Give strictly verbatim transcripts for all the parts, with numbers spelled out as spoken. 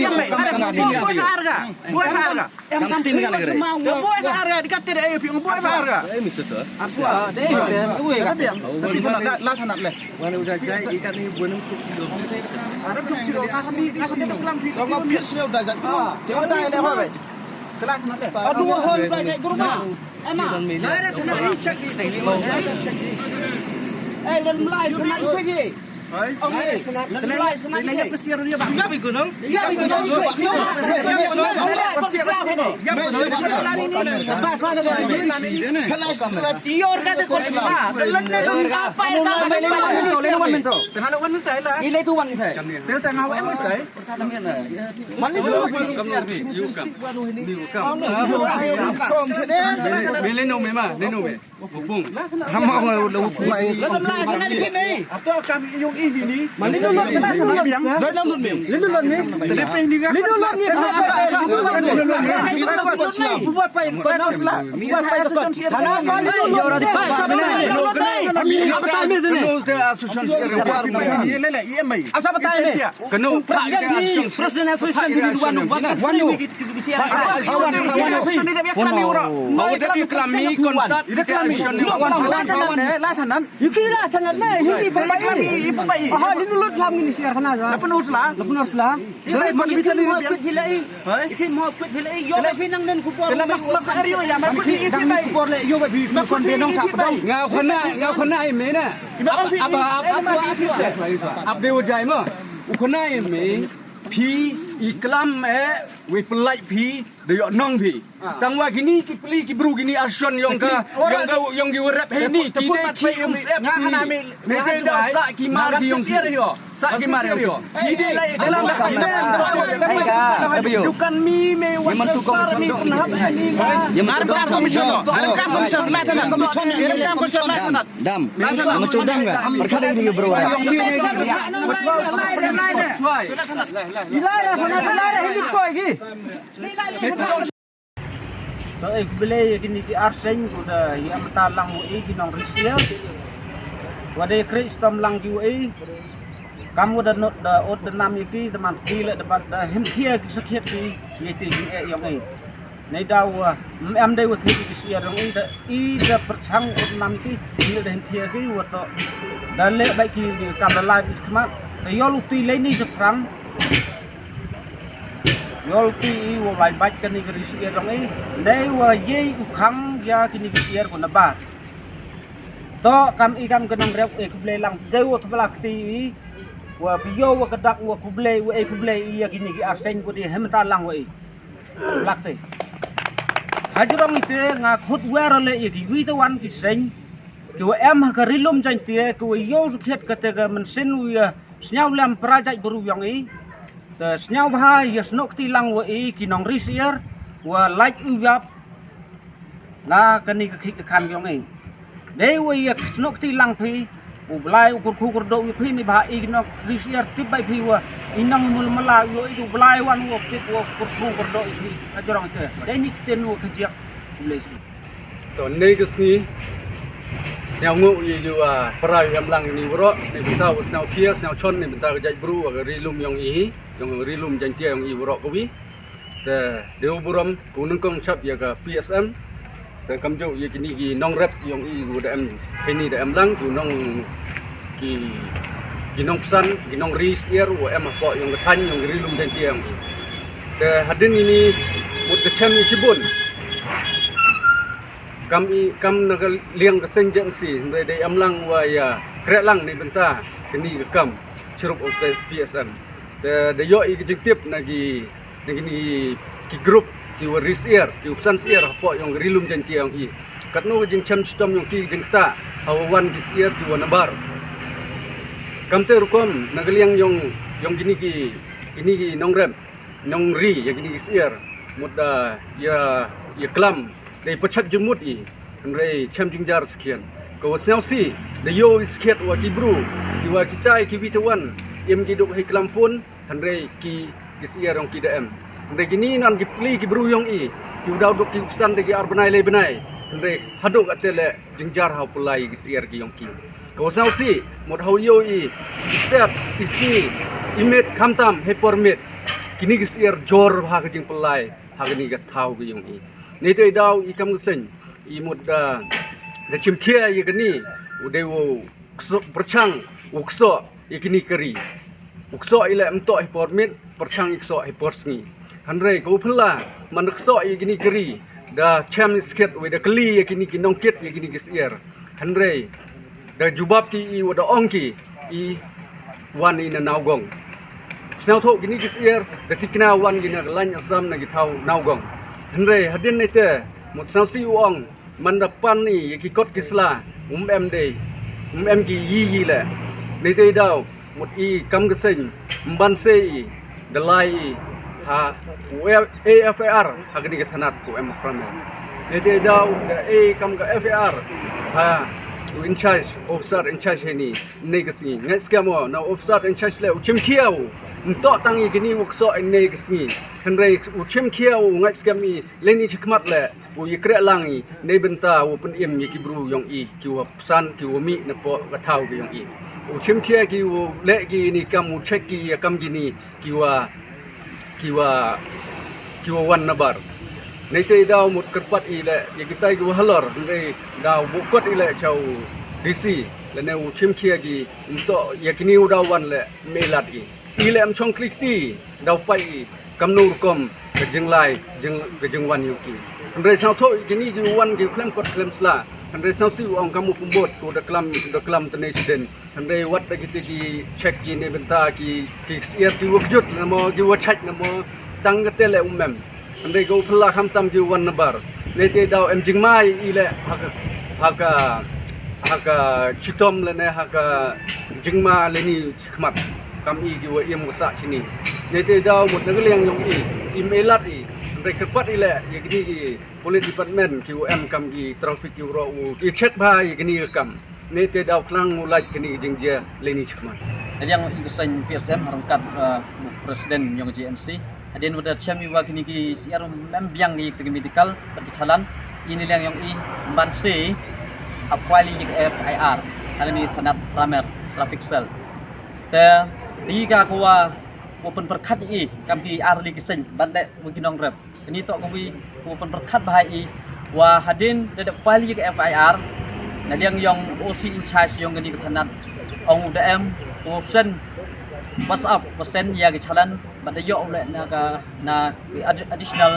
Boi ka arga. Boi ka arga. Kam tin ka nagre. Boi ka arga. Di ka tere ayo pi boi ka arga. Eh, mister tu. Arsua. Deh, deh. Tapi sana la sana le. Wan udah jai ikan ni buat ni. Arab jom siro. Ka kami, ka kami kelam pi. Kalau pi siro udah jai. Dia udah le ho. Kelas mate. Aduh, ho udah jai kurma. Emma. Eh, lem lai sana ipe ye. Hai. Lem lai sana ipe. Ya bi gunung. Ya bi gunung. Sa sa na. Iyor ka de kursi ma. Lem ne dong apa ya. Tengah lawan ni tai lah. Ile tu wan tai. Tengah lawan ni tai. Mele no me ma, le no me. Bung. Hama nga lo kumai. Ato kam yung ihi ni. Mali no lo. Lo lo ni. Tadi pe ni nga. Lo lo ni. Buat pa ko slam. Buat pa ko slam. Buat pa ko slam. Hana sa lo lo. Ora di pa sa. Lo lo. Apa time is ini? Lo te association. Ye le le, ye mai. Apa time? Kanu. President, President Association di Wanu. Wanu. Nga khana, nga khana. Nai me na. Aba, aba, aba, aba, aba, aba, aba, de wa jai mo. U khana me, phi, i klam e, we pelai phi, de yok nong phi. Tang wa kini ki pli ki bru kini action yong ka, yong ka, yong ki warap he ni, ki de ki um sep ni. Ne de da sa ki mar ki yong ki. Sa ki mar yong ki. Ki de la klam ka. Dukan mi me wa. Ye man tu commission mi penhap ni. Ye man tu commission. Commission, commission, commission, commission. Dam. Dam. Dam. Dam. Dam. Ilai ra, ilai ra, ilai ra, ilai ra. To e khublei ya kini ki ar seng ko da ya mata lang wa i ki nongri siar. Wa da ya kri stom lang ki wa i. Kam wa da not da ot da nam ya ki da man ki le da bat da him khia ki sakhiat ki ya ti ki e yong i. Nei da wa em dei wa thi ki siar yong i da i da perchang ot nam ki i da him khia ki wa to da le bai ki kam da lai ki khmat. Da yol u ti le ni sa prang. Yol ti i wa lai bat kani ki ri siar yong i. Nei wa ye u khang ya kini ki siar ko na ba. To kam i kam ka nongrep e khublei lang de wa thbla kti i. Wa pio wa ka dak wa khublei wa e khublei i ya kini ki ar seng ko di hemta lang wa i. Lak te. Hajrong ite nga khut wa ra le ya ki wi te wan ki seng. Ki wa em ha ka rilum jain te ki wa yo su khiat ka te ka mensin wi ya sniaw lam pra jait bru yong i. Te sniaw bha ya snok ti lang wa i ki nongri siar wa lait u yap. Na kani ka khik ka khan yong i. Dei wa ya snok ti lang phi. U blai u kurkhu kurdo u phi ni bha i ki nongri siar tip bai phi wa. I nong mul mala u i u blai wan wa tip wa kurkhu kurdo u phi. Hajrong te. Dei ni kten wa ka jiak. Khublei. To nei ka sngi. Sniaw ngu i yu a pra yu em lang ni wro. Ni bynta wa sniaw khia, sniaw chon ni bynta ka jait bru wa ka rilum yong i. Yong rilum jain te yong i wro ko wi. Te deu burom ku nengkong chap ya ka P S M. Te kam jo ya kini ki nongrep yong i u da em, hini da em lang ki nong ki, ki nongpsan, ki nongri siar u em hapoh yong ka thain yong rilum jain te yong i. Te hadin ini mut da chem i chibun. Kam i, kam na ka liang ka seng jen si, hynrei da em lang wa ya kre lang ni bynta kini ka kam chirup o te P S M. Te da yo i ka jingtip na ki na kini ki group ki wa ri siar, ki wa psan siar hapoh yong ka rilum jain te yong i. Katno ka jingchem chitom yong ki jingkta ha wa wan ki siar ki wa nabar. Kam te rukom na ka liang yong, yong kini ki, kini ki nongrep, nongri ya kini ki siar. Mut da ya, ya klam. Dei pachat jingmut i, hynrei chem jingjar skhian. Ka wa sniaw si, da yo i skhiat wa ki bru, ki wa kitai ki wi te wan, im ki duk hei klam phone, hynrei ki, ki siar yong ki da em. Hynrei kini nan ki pli ki bru yong i, ki u daw duk ki u psan da ki ar bnai le bnai, hynrei haduk ate le jingjar ha u pynlai ki siar ki yong ki. Ka wa sniaw si, mut ha u yo i, i step, i sngi, i mit, khamtam hei por mit, kini ki siar jor bha ka jingpynlai ha kani ka thaw ka yong i. Nei te daw i kam ka seng, i mut da, da chim khia ya kani, u dei u kso, perchang u kso ya kini ka ri. U kso i le em to hei por mit, perchang i kso hei por sngi. Hynrei ka u phylla, man da kso ya kini ka ri, da chem i skhiat, u da kli ya kini ki nongkit, ya kini ki siar. Hynrei da jubab ki i wa da ong ki i wan i na Nawgong. Sniaw thoh kini ki siar da tikna wan ki na ka lain Assam na ki thaw Nawgong. Hynrei hadin nei te mut sniaw si u ong man da pan i ya ki kot ki sla um em dei, um em ki yi yi le. Nei te daw mut i kam ka seng, mban se i, da lai i, ha, u A F I R, ha kani ka thanat ko em kram. Nei te daw, da e kam ka F I R, ha, u in charge, officer in charge hini, nei ka sngi. Ngai skhem o, na officer in charge le, u chim khia u, nto tang i kini u kso i nei ka sngi. Hynrei u chim khia u, ngai skhem i, le ni chikmat le, u i kre lang i, nei bynta u pynim i ki bru yong i, ki wa psan, ki wa mih na poh ka thaw ki yong i. U chim khia ki u le ki ni kam u check ki ya kam kini, ki wa, ki wa, ki wa wan nabar. Nei te daw mut kyrpat i le, ya kitai ki wa halor, hynrei daw bukot i le cha u D C, le ne u chim khia ki, nto ya kini u daw wan le, me lat ki. I le em chong klik ti, daw pai i, kamnu rukom, ka jinglai, jing, ka jingwan yong ki. Hynrei sniaw thoh i kini ki wan ki khlem kot khlem sla. Hynrei sngewsih u ong kam u pumbud ko da klam, da klam tene siden. Hynrei wat da kite ki check ki ne bynta ki, ki syiar ki wa kjut na mo, ki wa chait na mo, tang kate le u mem. Hynrei ko u phylla khamtam ki wan nabar. Neite daw em jingma i le ha ka, ha ka, ha ka chitom le ne ha ka jingma le ni chikhmat. Kam i ki wa im wa sah chini. Neite daw mut na ka liang yong i, im e lad i. Hynrei kyrpad i le ya kini ki police department ki wa em kam ki traffic ki wa ro u ki check bha ya kini ka kam. Neite daw khnang u lait kini ki jingjia le ni chikhmat. Haliang i ka seng P S M ryngkat, uh, president yong G N C. Hadien wa da chem i wa kini ki syiar mem biang ki, ki medical, bad ki chalan, i ni liang yong i man se ap file i ka F I R ha kani thanat Pramer traffic cell. Te i ka ko wa, ko pynpyrkhat i kam ki ar li ki seng, bad le wa ki nongrep. Kani to ko wi ko pynpyrkhat bha i wa hadien da da file i ka F I R, na liang yong O C in charge yong kani ka thanat, ong u da em ko send WhatsApp, ko send ya ki chalan, bad da yoh u le na ka, na ki ad-, additional,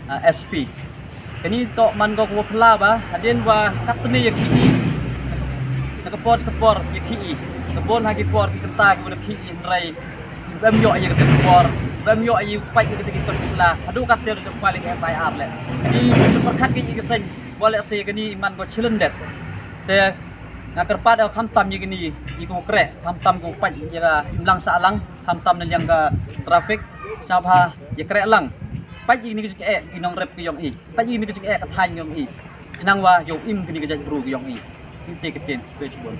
uh, S P. Kani to man ko ko phylla ba hadien wa kat ni ya ki i. Na ka por ka por ya ki i. Ka bon ha ki por ki kynta ki wa da ki i hynrei bem yoh ya ka por, bem yoh ya u pait ya ka ki ton ki sla. Hadu kat te da file i ka F I R le. Kani pynpyrkhat ki i ka seng, wa le se kani i man ko challenge det. Te nga kyrpad el khamtam ya kini i ko kreh, khamtam ko pait ya ka imlang sahlang, khamtam na liang ka traffic, sa bha ya kreh lang. Pait i ni ka jingeh ki nongrep ki yong i. Pait i ni ka jingeh ka thaiñ yong i. Khnang wa yow im kini ka jaitbru ki yong i. Im te ka tien, pe chubon.